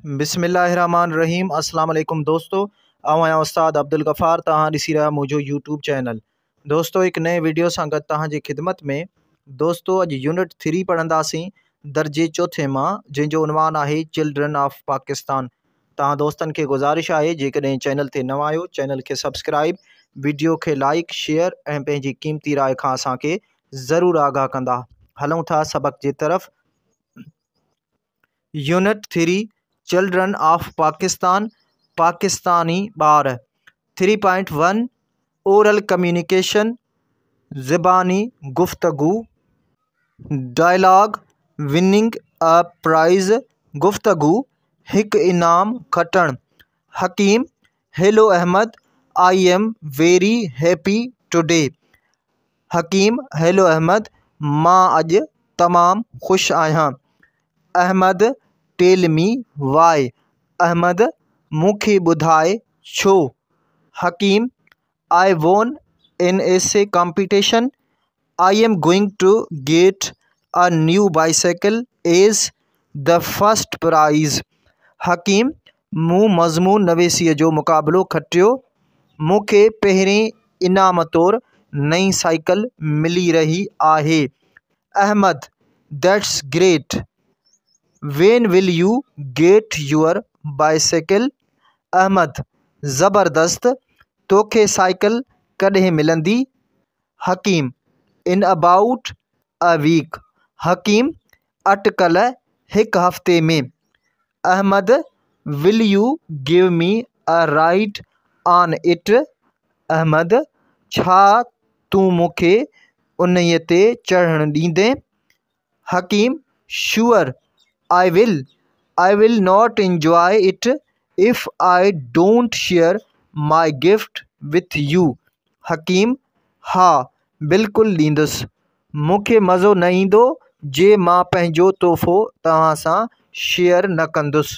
بسم الله الرحمٰن الرحيم السلام عليڪم دوستو آئون آهيان استاد عبدالغفار توهان ڏسي رهيا منهنجو يوٽيوب چينل دوستو هڪ نئين ويڊيو سان گڏ توهان جي خدمت ۾ دوستو اڄ يونٽ ٿري پڙهنداسين درجي چوٿين مان جنهن جو عنوان آهي چلڊرن آف پاڪستان توهان دوستن کي گذارش آهي جيڪڏهن چينل تي نوان آهيو چينل کي سبسڪرائب ويڊيو کي لائڪ شيئر ۽ پنهنجي قيمتي راء کان اسان کي ضرور آگاهه ڪندا هلون ٿا سبق جي طرف unit three children of Pakistan Pakistani ٻار three point one oral communication زباني گفتگو ڊائلاگ وننگ ا پرائز گفتگو هڪ انعام کٽڻ Hakim hello Ahmed I am very happy today Hakim hello Ahmed مان اڄ تمام خوش آهيان احمد ٽيل مي وائي احمد مون کي ٻڌاءِ ڇو Hakim I won an essay competition I am going to get a new bicycle as the first prize Hakim مون مضمون نويسيء جو مقابلو کٽيو مون کي پهرين انعام طور نئين سائيڪل ملي رهي آهي. Ahmed, that's great. When will you get your bicycle? Ahmed, زبردست. توکي سائيڪل ڪڏهن ملندي؟ Hakim, in about a week. Hakim, اٽڪل هڪ هفتي ۾. Ahmed, will you give me a ride on it? Ahmed, ڇا تون مون کي انهيء تي چڙهڻ ڏيندين؟ Hakim, sure, I will. I will not enjoy it if I don't share my gift with you. Hakim, ها، بلڪل ڏيندس. مون کي مزو نه ايندو جي مان پنهنجو تحفو توهان سان شيئر نه ڪندس.